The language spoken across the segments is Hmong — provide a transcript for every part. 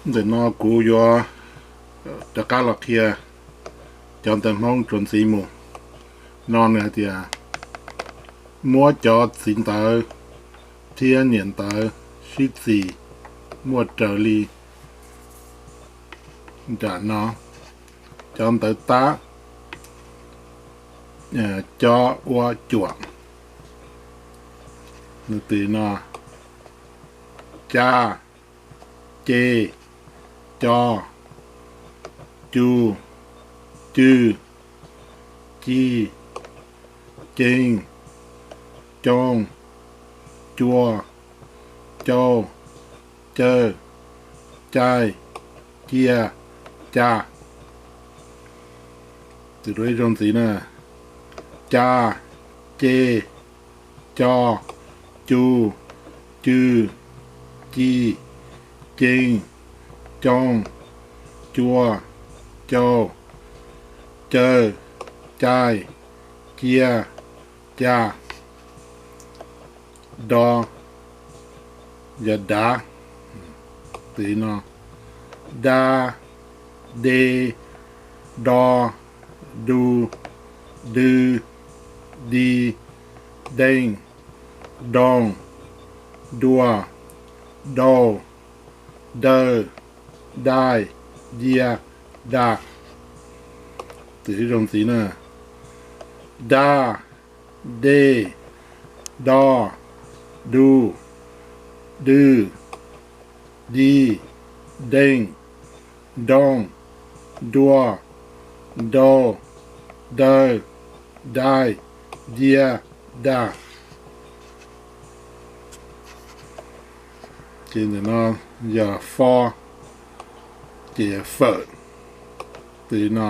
Ntawm no kuv yuav rov qab los qhia cov ntawv Hmoob txuas ntxiv mus. No nws hais tias muab cov txiv ntawv thiab niam ntawv sib txis muaj raws li nram no. Cov ntawv tab, cob ua cuam. Nws tws no: ca, ce, co, cu, cw, ci, ceev, coo, cua, cau, caw, cai, cia, ca. Tus dua ib zaug ntxiv na: ca, ce, co, cu, cw, ci, ceev, coo, cua, cau, caw, cai, cia, ca. Do, yog dav, tws no: da, de, do, du, dw, di, deej, doo, dua, dau, daw, dai, dia, da. Tws ib zaug ntxiv na: da, de, do, du, dw, di, deej, doo, dua, dau, daw, dai, dia, da. Ces ntawm no yog fo, ces yog fawm. Tws no: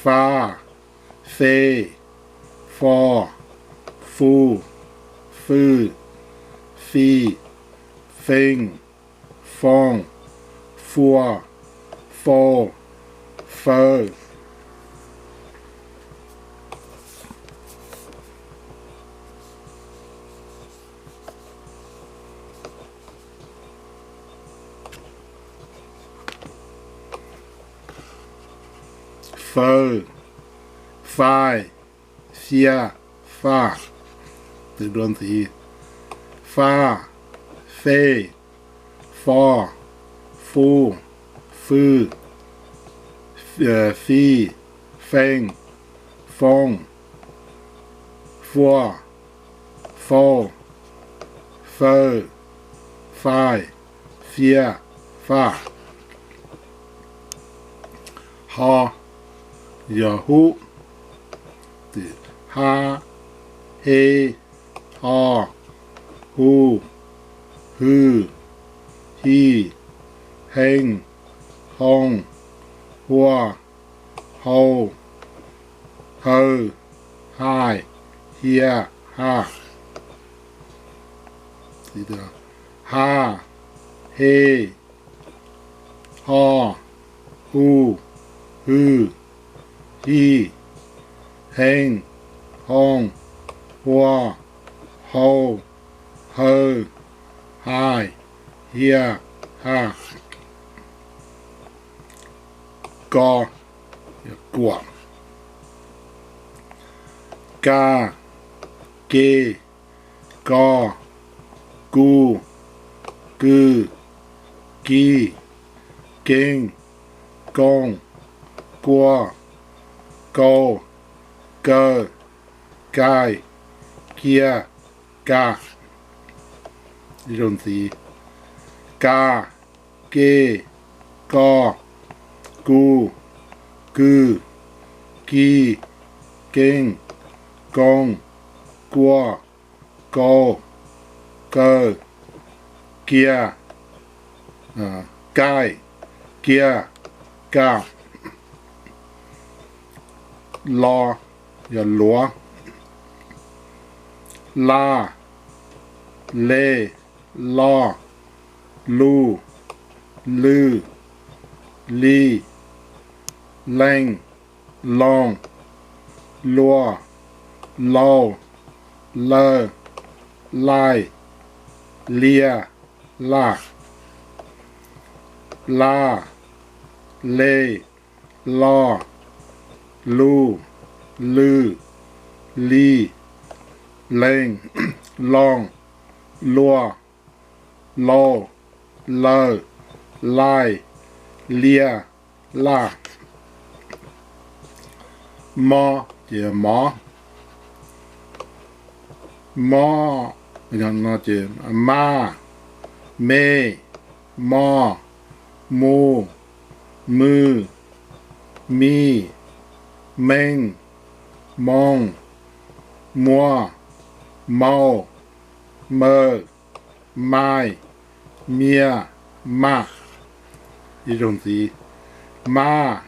fa, fe, fo, fu, fw, fi, feej, foo, fua, fau, fawv. Fawv, fai, fia, faj. Tws dua ntxiv: fa, fe, fo, fu, fw, fi, feej, foo, fua, fau, fawv, fai, fia, faj. Ho, yog hub. Ha, he, ho, hu, hw, hi, heej, hoo, hua, hau, hawv, hais, hia, ha. Ha, he, ho, hu, hw, hi, heej, hoo, hua, hau, hawv, hais, hia, ha. Ko, kuam. Ka, ke, ko, ku, kw, ki, keej, koo, kua, kau, kaw, kai, kia, ka. Ib zaug ntxiv: ka, ke, ko, ku, kw, ki, keej, koo, kua, kau, kaw, kia, kai, kia, ka. Lo, yog luav. La, le, lo, lu, lw, li, leej, looj, lua, lau, lawj, laij, lia, laj. la, le, lo, lu, lw, li, lees, loos, luas, laus, lawm, lais, lias, laj. Mob ces mob. Mob, no ces maj, me, mos, mus, mws, mis, mees, moos, muas, maus, mawm, mais, mias, mas. Ib zaug ntxiv: maj,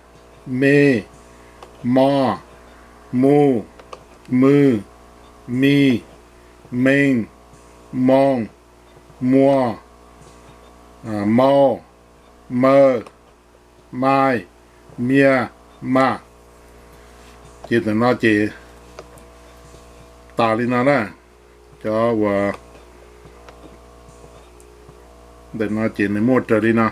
me, mos, mus, mws, mis, mees, moos, muas, maus, mawm, mais, mias, mas. Ces ntawm no ces tas li no na. Cov uas ntawm no ces nws muaj raws li no.